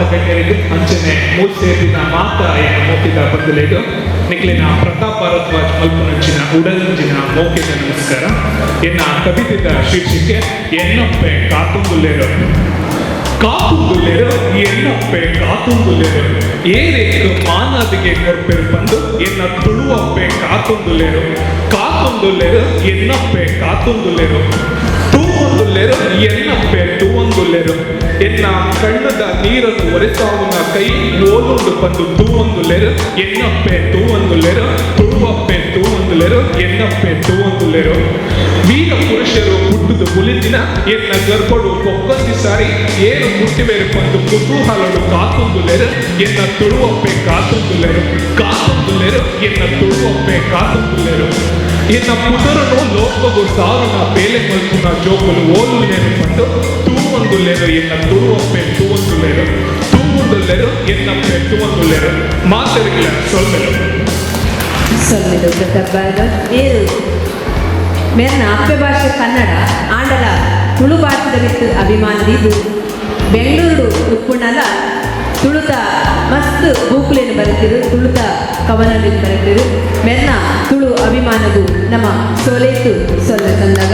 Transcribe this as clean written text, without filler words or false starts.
ಮಾತ ಗಣ್ಯರಿಗೆ, ಅಂಚನೆ ಮೂಲ್ ಸೇರಿನ ಮಾತ ಎನ್ನ ಮೋಕೆದ ಬಂಧುಲೆಗ್ ನಿಕ್ಲೆನ ಪ್ರತಾಪ್ ಭಾರದ್ವಾಜ್ ಮಲ್ಪುನಂಚಿನ ಉಡಲಂಚಿನ ಮೋಕೆದ ನಮಸ್ಕಾರ. ಎನ್ನ ಕವಿತೆದ ಶೀರ್ಷಿಕೆ "ಎನ್ನಪ್ಪೆ ಕಾತೊಂದುಲ್ಲೆರು". ಕಾತೊಂದುಲ್ಲೆರು ಎನ್ನಪ್ಪೆ, ಕಾತೊಂದುಲ್ಲೆರು. ಏರೆಕ್ ಮಾನಾದಿಗೆ ಕೊರ್ಪೆರು ಪಂದು ಎನ್ನ ತುಳುವಪ್ಪೆ ಕಾತೊಂದುಲ್ಲೆರು. ಕಾತೊಂದುಲ್ಲೆರು ಎನ್ನಪ್ಪೆ, ಕಾತೊಂದುಲ್ಲೆರು. ತೂವೊಂದುಲ್ಲೆರು ಎನ್ನಪ್ಪೆ, ತೂವೊಂದುಲ್ಲೆರು. ಎನ್ನ ಕಣ್ಣದ ನೀರನ್ನು ಒರೆಸಾವುನ ಕೈ ಓಲುಂಡು ಪಂದು ತೂವೊಂದುಲ್ಲೆರು ಎನ್ನಪ್ಪೆ, ತೂವೊಂದುಲ್ಲೆರು. ತುಳುವಪ್ಪೆ ತೂವೊಂದುಲ್ಲೆರು, ಎನ್ನಪ್ಪೆ ತೂವೊಂದುಲ್ಲೆರು. ವೀರ ಪುರುಷರು ಪುಟ್ಟುದು ಬುಲಿತಿನ ಎನ್ನ ಗರ್ಭಡು ಬೊಕ್ಕೊಂಜಿ ಸಾರಿ ಏರು ಪುಟ್ಟಿವೇರು ಪಂದು ಕುತೂಹಲಡು ಕಾತೊಂದುಲ್ಲೆರು ಎನ್ನ ತುಳುವಪ್ಪೆ, ಕಾತೊಂದುಲ್ಲೆರು. ಕಾತೊಂದುಲ್ಲೆರು ಎನ್ನ ತುಳುವಪ್ಪೆ, ಕಾತೊಂದುಲ್ಲೆರು. ಎನ್ನ ಪುದರನು ಲೋಕಗು ಸಾರುನ ಬೇಲೆ ಮಲ್ಪುನ ಜೋಕುಲು ಓಲುಲ್ಲೆರು ಪಂದು ತೂವೊಂದುಲ್ಲೆರು ಎನ್ನ ತುಳುವಪ್ಪೆ, ತೂವೊಂದುಲ್ಲೆರು. ತೂವೊಂದುಲ್ಲೆರು ಎನ್ನಪ್ಪೆ, ತೂವೊಂದುಲ್ಲೆರು. ಮಾತೆರೆಗ್ಲ ಸೊಲ್ಮೆಲು. ಸೊಲ್ಮೆಲು ಪ್ರತಾಪ್ ಭಾರದ್ವಾಜ್. ಏರು ಮೇರ್ನ ಅಪ್ಪೆ ಭಾಷೆ ಕನ್ನಡ ಆಂಡಲ ತುಳು ಭಾಷೆದ ಮಿತ್ತು ಅಭಿಮಾನದಿದ್ದು, ಬೆಂಗಳೂರು ಉಪ್ಪುಣಲ ತುಳುತ ಮಸ್ತ್ ಬೂಕುಲೇನು ಬರೆತಿರು, ತುಳುತ ಕವನಲೇನು ಬರೆತಿರು. ಮೆರ್ನ ತುಳು ಅಭಿಮಾನಗು ನಮ್ಮ ಸೋಲೇತು ಸೊಲ್ಮೆ ತಂದಾಗ.